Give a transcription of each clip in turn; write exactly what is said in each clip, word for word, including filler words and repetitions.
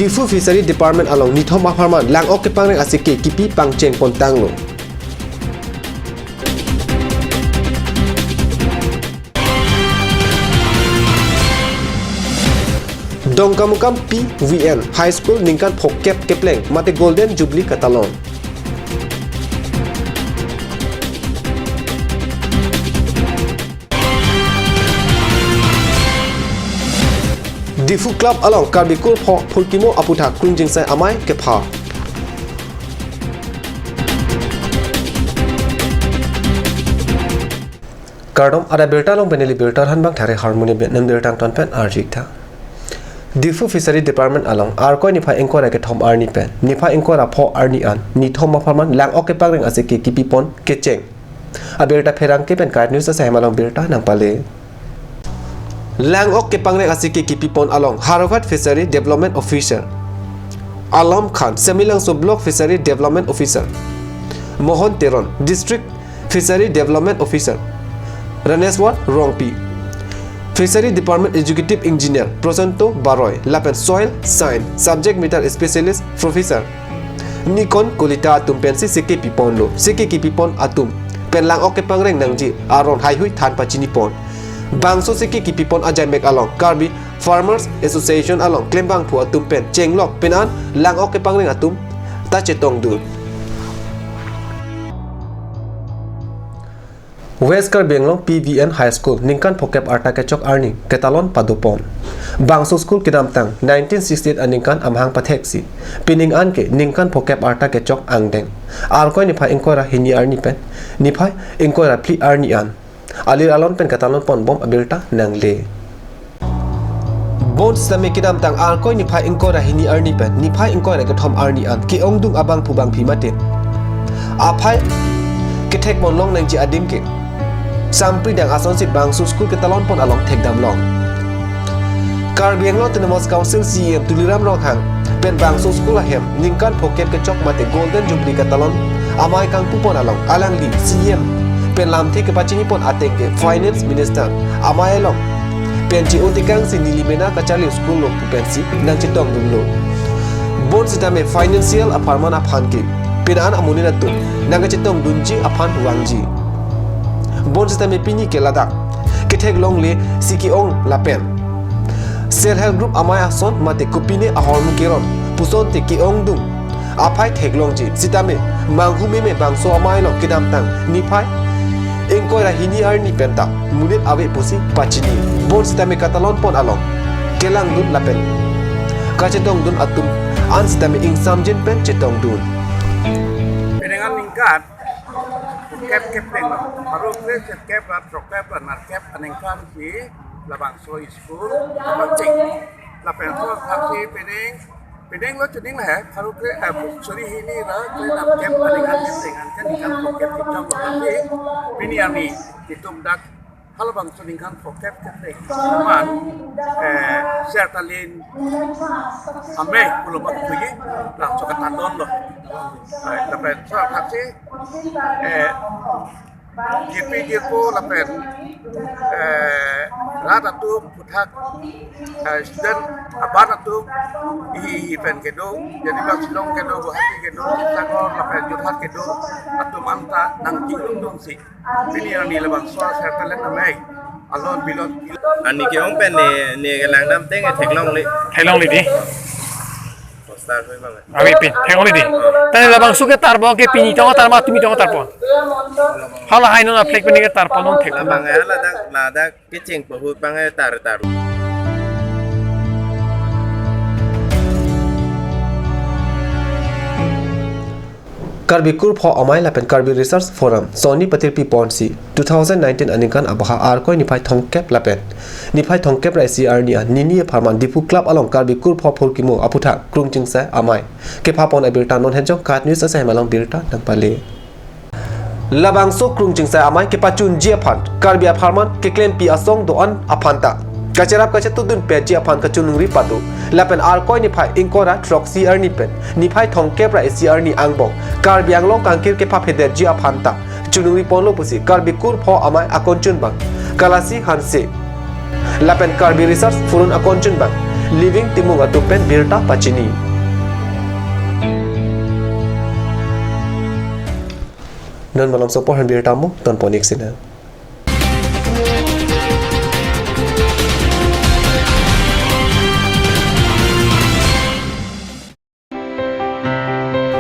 Diphu Fishery Department along nithom apharman lang-ok kepangreng asike kipi pangcheng pontanglo. Dongkamukam P V N High School ningkan phokep kepleng mate Golden Jubilee katalon. Diphu Club along Karbi Kurpho Phurkimo aputhak Krung Jingsai Amei kepha. Kardom, ada birta along pen neli birta thanbang Thare Harmony Bey, nang birta angton pen arjik tha. Diphu Fishery Department along Arkoi niphai ingkoi ra kethom arni pen niphai ingkoi ra pho arni an nithom apharman lang-ok kepangreng asike kipipon kecheng. Abirta pherangke pen KAT News asai hem along birta nangpale. Lang-ok kepangreng asike kipipon along Haroghat Fishery Development Officer Alam Khan, Semilangso Block Fishery Development Officer Mohon Teron, District Fishery Development Officer Raneswar Rongpi, Fishery Department Executive Engineer Prosanto Baroi, lapen Soil Science Subject Matter Specialist Professor Nikon Kolita atum pensi sike piponlo. Sike kipipon atum pen lang-ok kepangreng nangji aron haihui than pachinipon. Bangso sike kipipon ajaimek along Karbi Farmers Association along klembangphu atum pen chenglok pen an lang-ok kepangreng atum ta chetongdun. West Karbi Anglong P V N High School ningkan phokep arta kechok arni ketalon padopon. Bangso school kedamtang nineteen sixty-eight aningkan amahang patheksi pining an ke ningkan phokep arta kechok angdeng Arkoi niphai ingkoi ra hini arni pen niphai ingkoi ra phli arni an alir alon pen katalon ponbom abirta nangle. Bonsitame kedamtang Arkoi niphai ingkoi ra hini arni pen niphai ingkoi ra kethom arni an ke-ongdung abangphu bangphi mate aphai kethek ponlong nangji adim ke sampri dang asonsi bangso school ketalon pon along thekdamlong. Karbi Anglong Autonomous Council C E M Tuliram Ronghang pen bangso school ahem ningkan phokep kechok mate Golden Jubilee katalon amei kangpupon along alangli C E M pen lamthe kepachinipon ateng ke Finance Minister amei along pen che-o tekangsi neli mena kacharli school lo pu pensi nangchetongdunlo. Bonsitame financial apharman aphan ke pini an amonit atum nangkachetongdunji aphan vangji. Bonsitame pini ke ladak ketheklongle si ke-ong lapen Self Help Group amei ason mate kopine ahormu keron pusonte ke-ongdung aphai theklongji. Sitame manghumeme bangso amei along kedamtang niphai ingkoi ra hini arni penta monit ave pusi pachini. Bonsitame katalon pon along kelangdun lapen kachetongdun atum ansitame ingsamjin pen chetongdun. Penang aningkan kep kep leng, baru kre kep ra throk kep ra nar kep aningkan si labangso school abang ching. Lapen so thaksi penang, penang lo chuning le, baru kre, eh, suri hini ra kre nar kep aningkan si penang kan ningkan kep kechok lo thaksi pini ami itum dak halabangso ningkan phokep kethek man, eh, Sertalin Amei pulo bak puji, laso kataton lo. Eh, lapen so thaksi, eh, G P G P lapen, eh, rat atum aputhak, eh, student aban atum, ihi ihi pen kedo, jadi bak Shillong kedo, Guwahati kedo, Sibsagar lapen Jorhat kedo, atum anta nangchinglungdunsi pini arni labangso Sertalin Amei alon bilot. Ani ke-ong pen ne, ne kelang dam teng theklongle. Theklongle dei. Poster hoi bang. Abi pin, theklongle dei. Tane labangso ketarpo ke pini tong tarpo, tumi tong tarpo. Halahai non a-flag pini ketarpo non thek. Labang ya ladak, ladak kecheng pahut bang ya tar tar. Karbi Kurpho Amei lapen Karbi Research Forum soni patirpi ponsi two thousand nineteen aningkan abaha Arkoi niphai thomkep lapen niphai thomkep ra isi arni an nini apharman Diphu Club along Karbi Kurpho Phurkimo aputhak Krung Jingsai Amei kepha pon abirta non henjong KAT News asai hem along birta nangpale. Labangso Krung Jingsai Amei kepachunji aphan Karbi apharman keklempi asong do-an aphanta kacherap kachetudun petji aphan kachiningri pado. Lapen Arkoi niphai ingkoi ra throksi arni pen niphai thomkep ra isi arni angbong Karbi Anglong kangkir kepaphederji aphanta chiningri ponlo pusi Karbi Kurpho Amei akonchunbang Kalasi Hanse lapen Karbi Research Forum akonchunbang Living Timung atum pen birta pachini. Non malom sopor han birta mo ton ponik sina.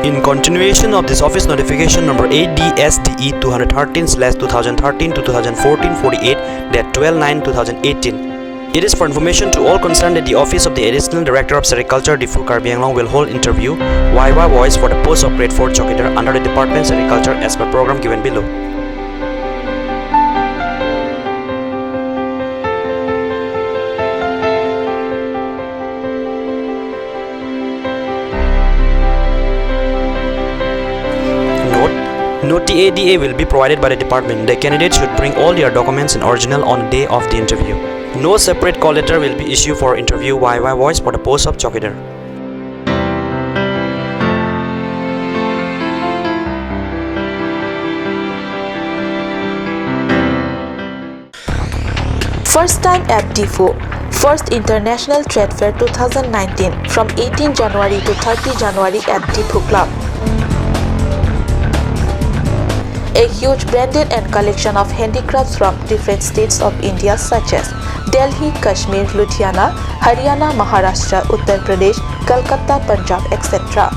In continuation of this office notification number A D S D E two hundred thirteen slash two thousand thirteen to two thousand fourteen forty-eight, date twelve nine two thousand eighteen. It is for information to all concerned that the office of the Additional Director of Sericulture, Diphu, Karbi Anglong will hold interview, viva voce, for the post of grade four chowkidar under the department Sericulture as per program given below. Note, no T A D A will be provided by the department. The candidate should bring all their documents in original on the day of the interview. No separate call letter will be issued for interview viva voce for the post of chowkidar. First time at Diphu. First International Trade Fair two thousand nineteen from eighteen January to thirty January at Diphu Club. A huge branded and collection of handicrafts from different states of India such as Delhi, Kashmir, Ludhiana, Haryana, Maharashtra, Uttar Pradesh, Kolkata, Punjab, et cetera.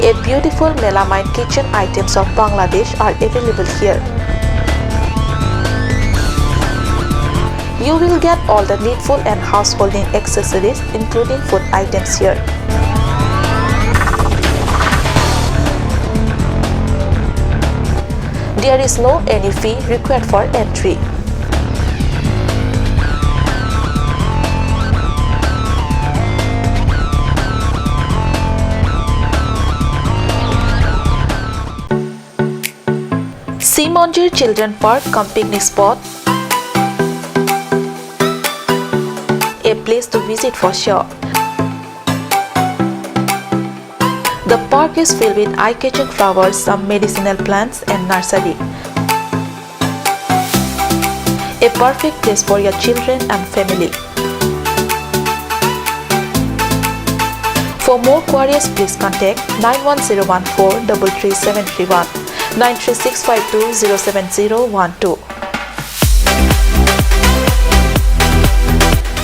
A beautiful melamine kitchen items of Bangladesh are available here. You will get all the needful and householding accessories, including food items here. There is no any fee required for entry. Simonjir Children Park cum picnic spot. A place to visit for sure. The park is filled with eye-catching flowers, some medicinal plants and nursery. A perfect place for your children and family. For more queries, please contact nine one zero one four double three seven three one, nine three six five two zero seven zero one two.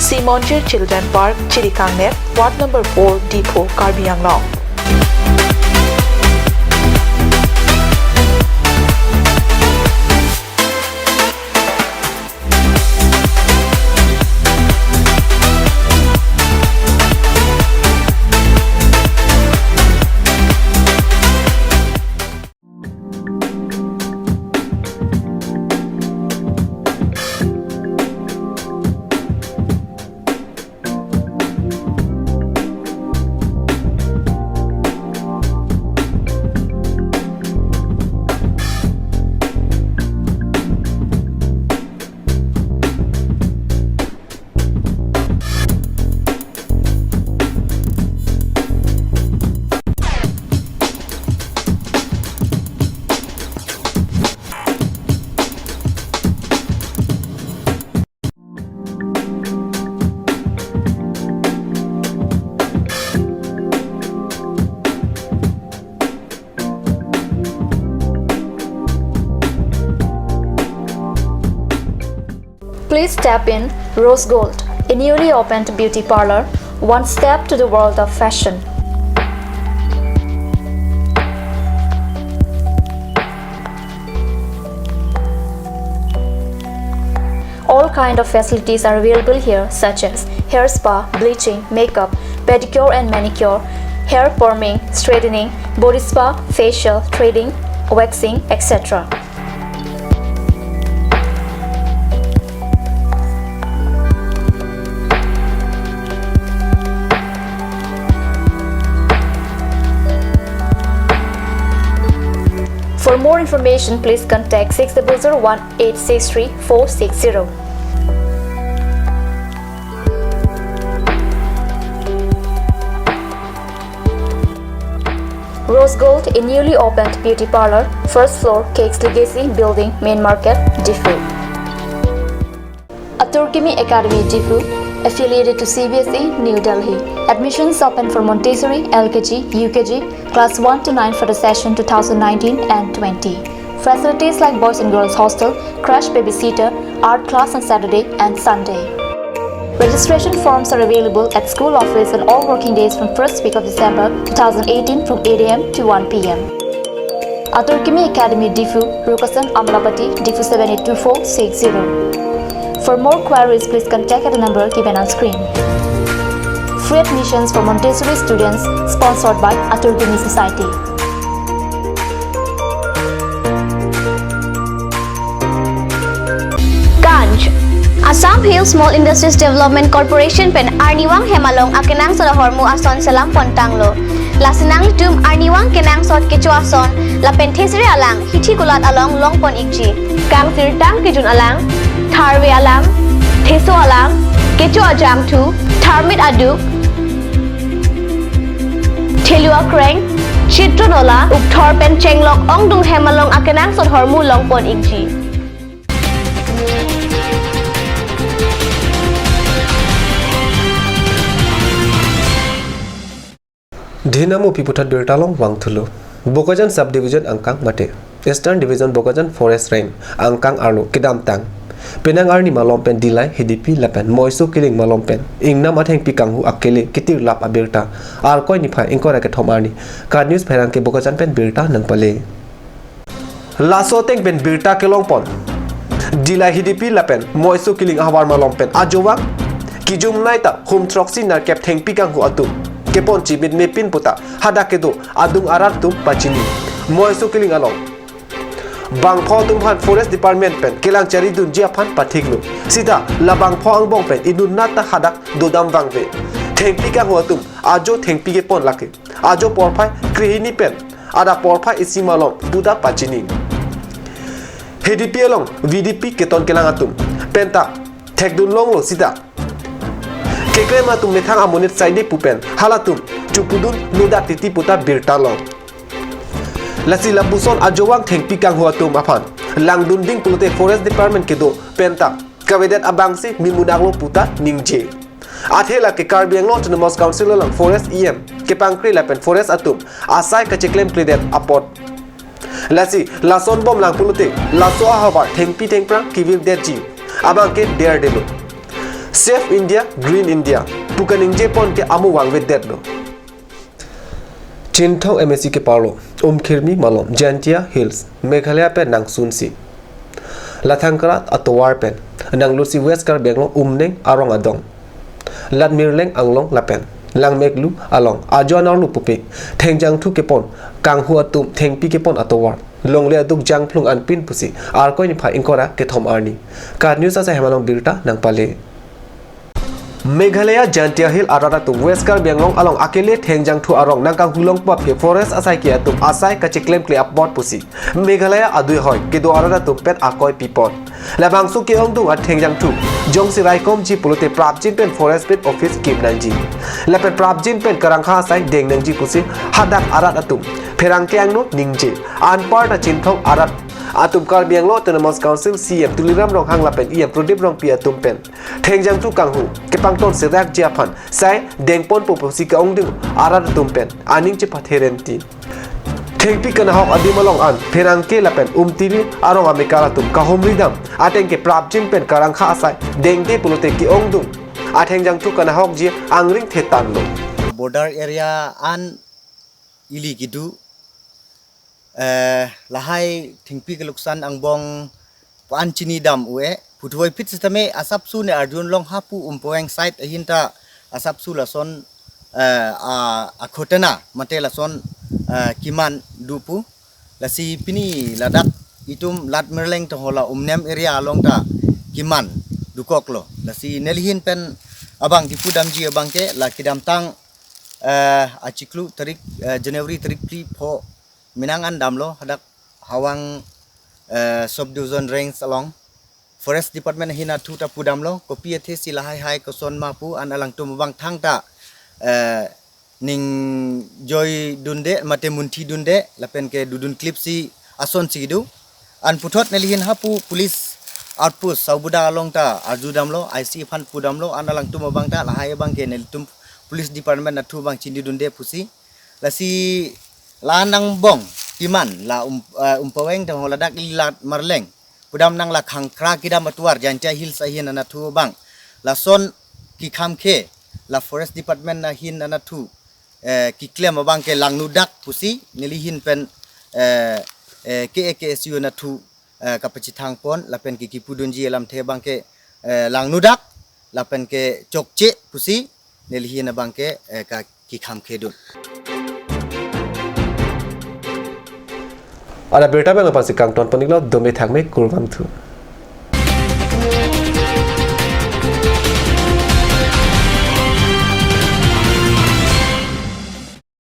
Simonjir Children Park, Chirikangnet, Ward number four, Diphu, Karbi Anglong. Please step in Rose Gold, a newly opened beauty parlor, one step to the world of fashion. All kind of facilities are available here, such as hair spa, bleaching, makeup, pedicure and manicure, hair perming, straightening, body spa, facial, threading, waxing, et cetera. For more information, please contact six double zero one eight six three four six zero. Rose Gold, a newly opened beauty parlor, first floor, Cakes Legacy Building, Main Market, Diphu. A Atur Kimi Academy Diphu, affiliated to C B S E, New Delhi. Admissions open for Montessori, L K G, U K G, class one to nine for the session two thousand nineteen and twenty. Facilities like boys and girls hostel, crash babysitter, art class on Saturday and Sunday. Registration forms are available at school office on all working days from first week of December two thousand eighteen from eight A M to one P M. Atur Kimi Academy Diphu, Rukasan Amlapati, Diphu seven eight two four six zero. For more queries, please contact at the number given on screen. Free admissions for Montessori students, sponsored by Atur Kimi Society. Kanj. Assam Hill Small Industries Development Corporation pen arnivang hem along akenangsot ahormu ason selam pon tanglo. Lasi nanglitum arnivang kenangsot kecho ason lapen thesere alang hithi kulat along longpon ikji. Kangsirtang kejun alang, tharve alang, theso alang, kecho ajangthu, tharmit aduk, thelu akreng, chitron ola, ukthor pen chenglok ongdung hem along akenangsot ahormu longpon ikji. Dhinamo piputhot birta along vangthulo. Bokajan Subdivision angkang mate Eastern Division Bokajan Forest Range angkang arlo kedamtang penang arni malom pen Dillai Hidipi lapen Moiso Killing malom pen ingnam athengpi kanghu akele kitir lap abirta Arkoi niphai ingkoi ra kethom arni KAT News pherangke Bokajan pen birta nangpale. Laso ateng pen birta kelongpon Dillai Hidipi lapen Moiso Killing ahavar malom pen ajovang kijumnei ta hum throksi nerkep thengpi kanghu atum kepon chimit mepin puta hadak kedo adung arat atum pachini. Moiso Killing along bangpho atum aphan Forest Department pen kelang charidunji aphan pathiklo. Sita la bangpho angbong pen inut nat ta hadak dodam vangve. Thengpi kanghu atum ajo thengpi kepon lake ajo porphai krehini pen adap porphai isi malom puta pachini. Hidipi along V D P keton kelang atum penta thekdun longlo sita keklem atum methang amonit saide pu pen halatum chupudun nodak titi puta birta long. Lasi lapuson ajovang thengpi kanghu atum aphan langdunding pulote Forest Department kedo penta kavedet abangsi mimunaklo puta ningje. Athe lake Karbi Anglong Autonomous Council along Forest E M kepangkri lapen Forest atum asai kacheklemkledet apot. Lasi lason bomlang pulote laso ahavar thengpi thengphrang kevirdetji abangke derdelo. Save India, Green India pu kaningje pon ke amo vangvedetlo. Chinthong M A C keparlo Umkhirmi malom Jaintia Hills, Meghalaya pen nangsunsi Lathangkrat atovar pen nanglusi West Karbi Anglong Umneng arong adong Latmirleng Anglong lapen Langmeklu along ajo anerlo pupe thengjangthu kepon kanghu atum thengpi kepon atovar longle aduk jangphlung anpin pusi Arkoi niphai ingkoi ra kethom arni KAT News asai hem along birta nangpale. Meghalaya Jaintia Hill arat atum West Karbi Anglong along akele thengjangthu arong nangkanghu longpo aphi Forest asaiki atum asai kacheklemkle apot pusi Meghalaya adui hoi kedo arat atum pen akoi pipon. Labangso ke-ongdung athengjangthu jongsi raikomji pulote prapjin pen Forest pen office kim nangji lapen prapjin pen karangkha asai deng nangji pusi hadak arat atum pherangke angno ningje. Anparta Chinthong arat atum Karbi Anglong Autonomous Council C E M Tuliram Ronghang lapen E M Pradip Rongpi atum pen thengjangthu kanghu kepangton serakji aphan sai dengponpo pusi ke-ongdung arat atum pen aning chepathe renti. Thengpi kanahok adim along an pherangke lapen Umtiri arong amekar atum kahumri dam ateng ke prapjin pen karangkha asai dengde pulote ke-ongdung athengjangthu kanahokji angring thetanlo. Border area an ili kedo, eh, lahai thengpi keluksan angbong pu-an chinidam ue, puthuvoiphit sitame asapsu ne arjun long hapu Umpoeng side ahin ta asapsu lason, eh, a, akhotena mate lason, eh, keman dopo. Lasi pini ladak itum Latmirleng tohola Umneng area along ta keman dokoklo. Lasi nelihin pen abang kipudamji abangke la kedamtang, eh, achiklo tarik, eh, January tarik phli pho menang an damlo hadak Hawang, eh, Subdivision Range along Forest Department ahin athu ta pudamlo, kopi athesi lahai hai koson ma pu an alangtum abang thangta, eh, ningjoidunde mate munthidunde lapen ke dodun klipsi asonsi kedo. An puthot nelihin hapu police outpost Sabuda along ta arjudamlo, I C aphan pudamlo, an alangtum abang ta lahai abang ke nelitum police department nathu abang chinidunde pusi. Lasi la nangbong kiman la um, eh, Umpaveng ta ho ladak ili la Marleng pudam nang la Khangkhra kedam atovar Jaintia Hills ahin anathu abang lason kekhamkhe la forest department ahin anathu, eh, keklem abang ke langnodak pusi neli ahin pen, eh, eh, K A K S U nathu, eh, kapachethangpon lapen ke kipudunji alamthe abang ke, eh, langnodak lapen ke chokche pusi neli ahin abang ke, eh, ka kekhamkhedun. Ada berita abang aphansi kangtonpon-iklo, dome thakme, kurvangthu.